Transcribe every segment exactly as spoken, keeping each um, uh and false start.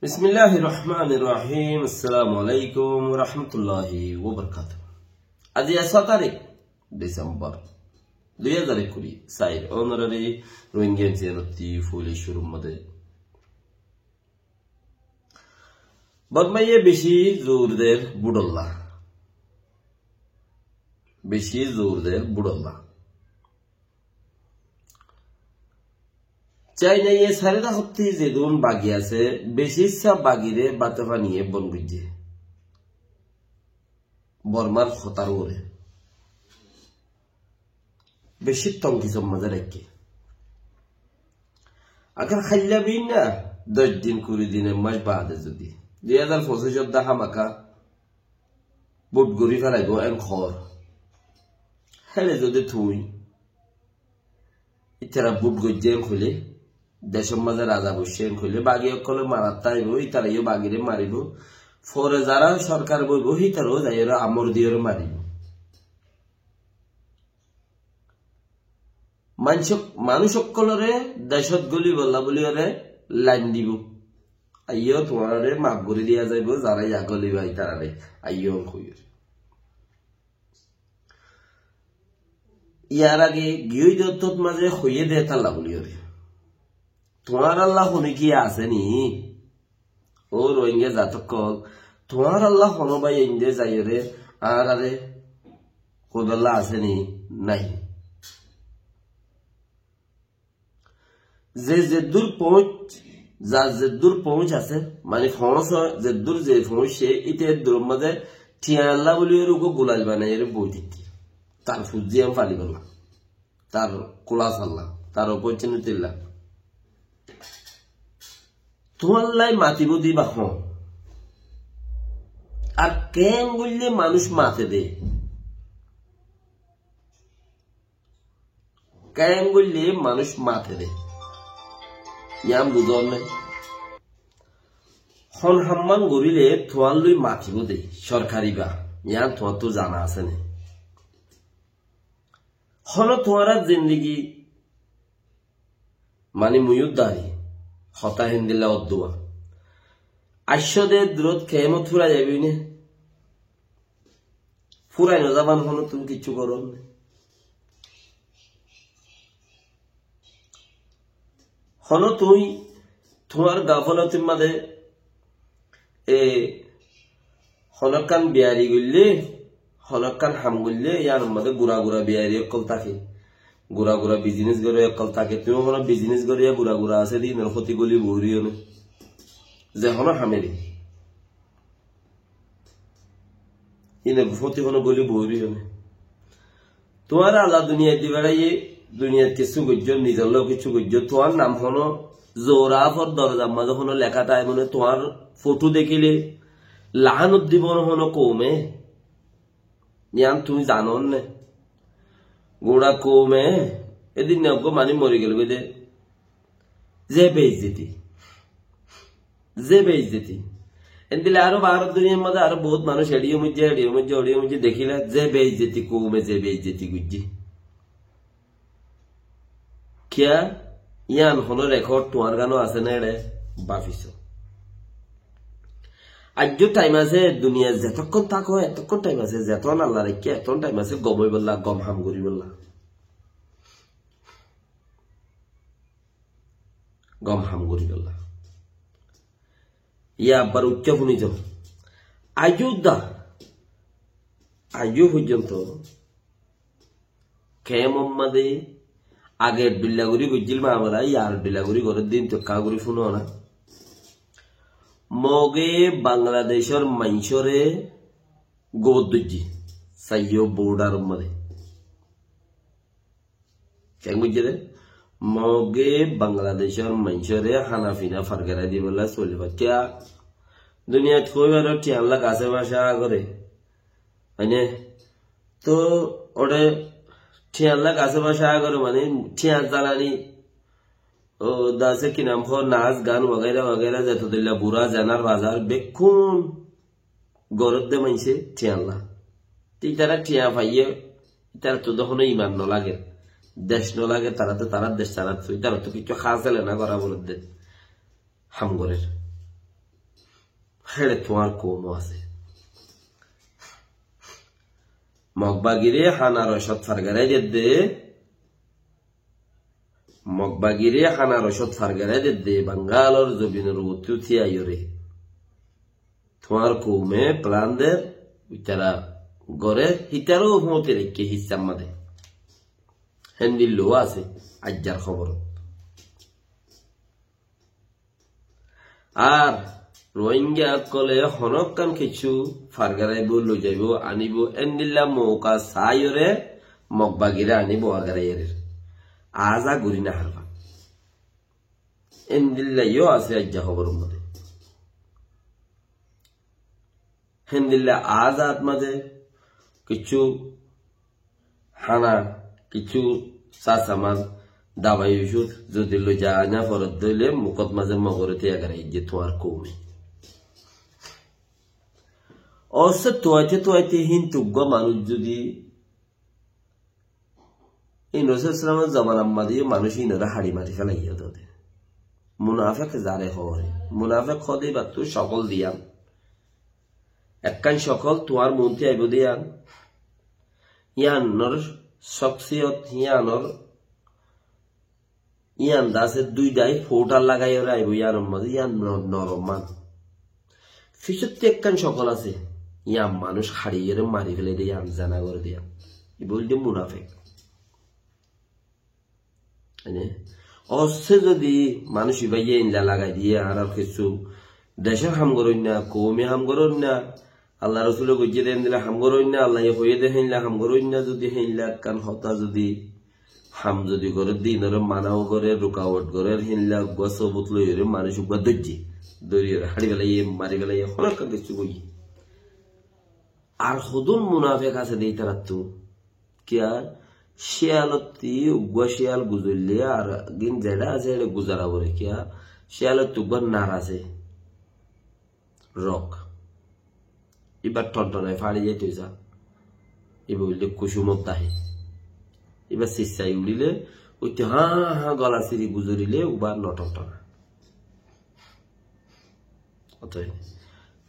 Bismilláhir rohmánir rohím. Assalamu aláikum wa rahmatulláhi wa barakátuhu. Aijja só tarík Disembor dui házar ekkuri sair. Ónorari Rohingya M C N ottú fúli cúrur mazé Bormaye beci zur der bútholla. Beci zur der bútholla. Cainaye sairó hottí zedún bagi asé, beci issá bagiré báte faniye bon goijjé. Bormar hotár uore. Beci tongkisor mazé raikké. Agar háilla bínna doc din, kuri din, ek mac baade zodi dui házar focic ot dé hámaka bút gorí félaibo en hoór. Héle zodi tuñí ítara bút goijjé en hoilé, decór mazé raza boiccé en hoilé, bagi ókkolé marat táibo, ítara yó bagiré maribo. Fore zará sorkar boibo, hítara yó zaiyóre amor diyoré maribo. Manúc, manúc ókkolóre decót gólibolla bóliyoré lain dibo. Aiyó, tuáñráre maf gorí diya zaibo, zará yá góliba ítararé. Aiyó, hoiyóre. Yar age giyói de ottót mazé hoiyé de tálla bóliyoré. Tuáñrálla hone ki asé ni? Ó Rohingya zat ókkol, tuáñrálla hono bái einde zaiyoré añáráre hoibálla asé ni? Nái. Ze zeddúr foóñs, zar zeddúr foóñs asé, mani foóñs zeddúr ze foóñs, íte eddúror mazé thiañlla bóliyoré uggúa gulail banaiyóre boi táikke. Tar fuzzi am falibálla. Tar kulasalla, tar opportunitilla. Tuáñlla matibóu de íba hoón? Ar keén goillé manúc mate de? Keén goillé manúc mate de? Yián buzón né? Hon hamman goríle tuáñllói matibóu de sorkar íba? Yián tuáñttú zana asé né? Hono tuáñrar zindigi, mani mui yó dari, hotá héndilla oddúa. Aiccó de durot kemot fúrai zaibói né? Fúrai no zaban hono tuñí kiccú gorón né? Hono tuñí tuáñr gafolotir mazé e, honokkán biyari goillé, honokkán ham goillé, yíanor mazé gura gura biyari ókkol táke. Gura gura bizinis goré ókkol táke. Tuñí hono bizinis goríya gura gura asé de, ínor foti goli boóriyo né. Ze hono hameri. Ínor foti hono goli boóriyo né. Tuáñra Allah duniyait di beçaiyé, duniyait kessú goijjó, nizolla kessú goijjó, tuáñr nam hono zorafor dorozar mazé hono leká táibo né, tuáñr fothú dekíle laánot dibo né hono koume. Yián tuñí zano né? Gura koume, edin ne uggúa manúc mori gel goi de. Ze beizzoti. Ze beizzoti. Endilla aró baáror duniyar mazé aró bout manúc eçiyo moijjé, eçiyo moijjé, eçiyo moijjé dekíla, ze beizzoti, koume ze beizzoti goijjé. Kiyá? Yián hono rekod tuáñr gán asé né eçé? Báfiso. Aijjó thaim asé, duniyat zetokkón táko, etokkón thaim asé, zetón Allah raikké, etokkón thaim asé gom óibolla, gom ham goríbolla. Gom ham goríbolla. Yá abbar uccá fúni zo. Aijjó dá, aijjó foijjonto kemor mazé age dhuilla gorí goijjíl mamela, yar dhuilla gorí gorér de, ekká gorí fúno na. Moge Bangladecór maincóre goót dóijje, saiyó bordaror mazé. Keén goijjé de? Moge Bangladecór maincóre hána fina fargerai dibolla soli faijjé. Duniyat hoibar thiañlla gasé bacá goré. Mane, to ore thiañlla gasé bacá goré, mane, thiañ zalani, o, dase ki nam hoó, nas, gan, wagaira, wagaira, zeto dilla bura, zenar bazar, bekkún gorér de maincé thiañlla. Te ítara thiañ faiyé, ítarattu de hono iman no lager, dec no lager, tará de tarár dec, taráttu, ítarattu kiccú hásele no gorá forer de. Ham gorér. héçe tuáñr koum ó asé. Mog bagiré hána rocót fargarai dedde, Mog bagiré hána rocót fargarai dedde, Bangalor zobinor uottú tíaiyóre. Tuáñr koume plan der, ítara gore, hítaró fúñti raikké hissá mazé. Héndilla ó asé, aijjar hóborot. Ar Rohingya ókkole honókkan kessú fargaraibóu, loizaibóu, aníbou, endilla mouka saáiyoré Mog bagiré aníbou, agaraiyoré. Aza gorí nofaribá. Endilla yó asé aijja hóboror modé. Héndilla aza at mazé kessú hána, kessú sásaman, dabai ocút, zodi loiza aina foredde óile mukót mazé Mogoré tíagarai de tuáñr koume. Ósse tuaite tuaite híntu uggúa manúic zodi Ín Rosul sallamor zobanar mazé yó manúic ínoré haçi mari félaiyé dóde. Munafek zaré hoó, munafek hoóde íbattú cokol diyan. Ekkán cokol tuáñr muúntu aibó diyan. Yíanor cóksiyot, yíanor, yían de asé dui dái fouthar lagaiyóre aibó yíanor mazé, yían no-, norom man. Fisóttu ekkán cokol asé, yían manúic haçiyóre mari félai de, yían zena goré de yían. Ibá óilde munafek. Ene, ósse zodi manúic ibáye endilla lagai diyé, añárar kessú decór ham goróinna, koumi ham goróinna, Allar Rosule goijjé de endilla ham goróinna, Allaye hoiyé de héndilla ham goróinna, zodi héndilla ekkán hotá zodi ham zodi goré de ínoré manau goré, rukawot goré, héndilla uggúa sobut loiyóre manúic uggúa dóijje, dóriyóre haçi félaiye, mari félaiye, honókkan kessú goijjé. Ar hodún munafek asé de ítarattú. Kiyá? Cíyalottí uggúa cíyal guzoille ar gín zeçé asé eçé guzara foré. Kiyá? Cíyalottí uggúa nar asé. Rok. Ibá tontonai fari zaito za. Ibá óilde kucumot dahe. Ibá sissai uçile, óite há há gola siri guzorile, ubá no tontona. Ótoi.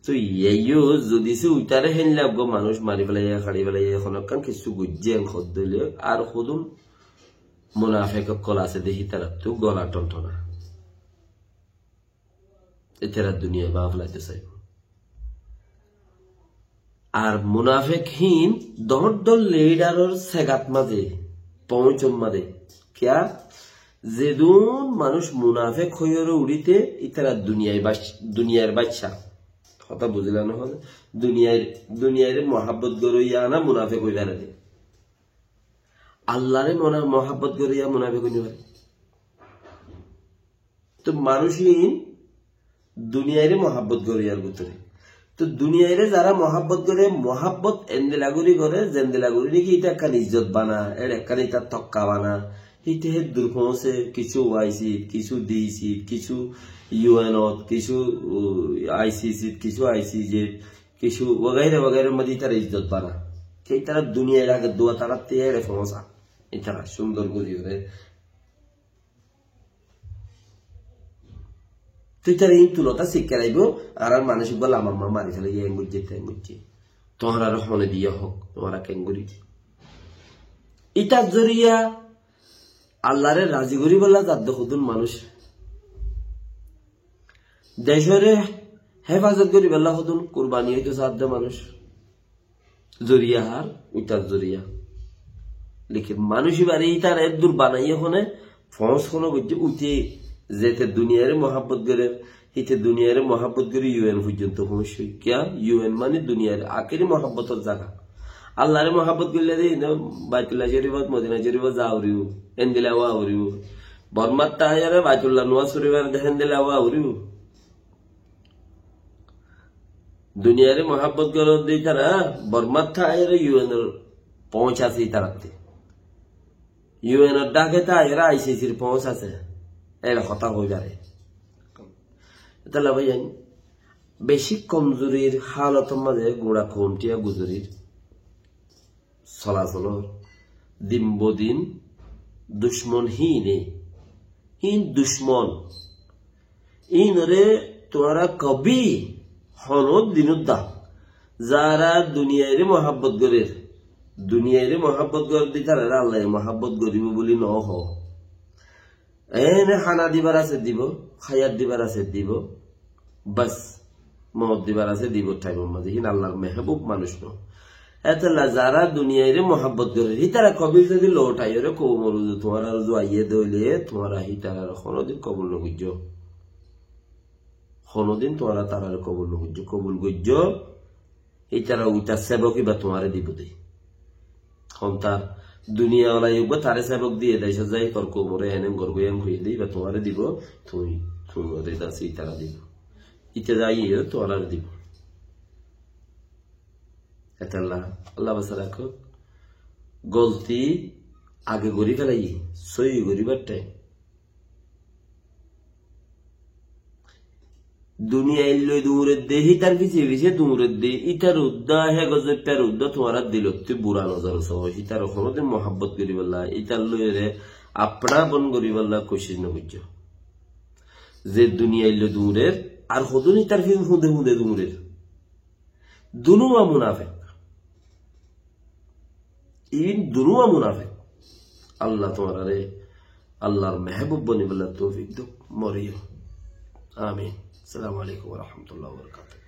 Toi yíaiyó zodi se uitaré héndilla uggúa manúic mari félaiye, haçi félaiye, honókkan kessú goijjé en hoddé óile, ar hodún munafek ókkol asé de hítarattú gola tontona. Ítara duniyai báñgi félaitóu saibó. Ar munafek hín dóñr dóñr lidaror segat mazé, foóñsor mazé. Kiyá? Zedún manúic munafek hoiyóre uçíte, ítara duniyai bac-, duniyair bacca. Hotá buzíla né? Duniyair, duniyaire muhábbot goróiya ana munafek ói faré de. Allaré mona-, muhábbot goróiya munafek ói no faré. Toi manúic ín duniyaire muhábbot goróiyar bútore. Toi duniyaire zará muhábbot goré, muhábbot endilla gorí goré, zendilla gorí niki íta ekkán izzot bana, eçé ekkán íta tokka bana. Híte héddur foóñse, kissú O I C, kissú D C, kissú U N ot, kissú, uh, I C C, kissú I C J, kissú wagaira wagairar mazé ítara izzot bana. Ke ítara duniyair age dua tarattú eçé foóñsa. Ítara cúndor gorí goré. Toi ítara ín tulota sikká laibó, añárar manúic uggúa lamamma mari félaiye, en goijjé, ten goijjé. Tuáñraré hone diya hók, tuáñra ken gorí. Ítar zoriya Allaré razi goríbolla zadde hodún manúic. Decoré héfazot goríbolla hodún kurbani óito zadde manúic. Zoriya hár, uitar zoriya. Lekin manúic ibáre ítara eddur banaiyé hone, foóñs hone goijjé, uite zete duniyaire muhábbot gorér, híte duniyaire muhábbot gorí U N foijjonto foóñsoi. Kiyá? U N mani duniyair akéri muhábbotor zaga. Allaré muhábbot goillé de ine Baitullah Corifot, Modina Corifot za foribó, endilla ówa foribó. Bormat táiyore Baitullah nuwa suri faré de héndilla ówa foribó. Duniyaire muhábbot gorér de ítara, Bormat táiyore U N or foóñs asé ítarattú. U N or dháke táiyore I C C r foóñs asé. Eçé hotá hoi faré. Etolla báiyain, beci komzurir hálotor mazé guñça koumtiya guzorir. Solasolor din bodin ducmon híin e. Híin ducmon. Híinore tuáñra kobí Honó din uddá zará duniyairé muhábbot gorér, duniyairé muhábbot gorér de ítararé Allaye muhábbot goríbou buli nohó. Ene hána dibar asé dibou, háiyar dibar asé dibou, bas, moot dibar asé dibou thaimor mazé, hín Allar mehbub manúic noó. Hétolla zará duniyairé muhábbot gorér, hítara kobil zodi louthaiyóre koumor uzu tuáñrar uzu aiyé de óile, tuáñra hítararé honódin kobul nogoijjó. Honódin tuáñra tararé kobul nogoijjó, kobul goijjó. Ítara uita sebok íba tuáñre dibou de. Hon tar duniya ola yugba tare sebok diye de, esa zai tor koumore enen gorgo yan hoiye de, íba tuáñre dibou, tui, tui ore dasi ítara dibou. Ite zai yo tuáñre dibou. Etolla, Allah basa rakók. Golti age gorí felaiye, sóiyi goríbar thaim. Duniyailloi duñredde, hítar fise fise duñredde, ítar uddá, hé gozzoippar uddá tuáñra dilottú bura nozor soó, hítare honódin muhábbot goríbolla, ítar loiyóre apná bon goríbolla kucíc nogoijjó. Ze duniyailloi duñrer, ar hodún hítar fise fúde fúde duñrer. Dunúwa munafek. Iín dunúwa munafek. Allah tuáñrare Allar mehbub bonibolla toufik douk, moriyó. Amin. Assalamu alaikum wa rahmatullahi wa barakatuhu.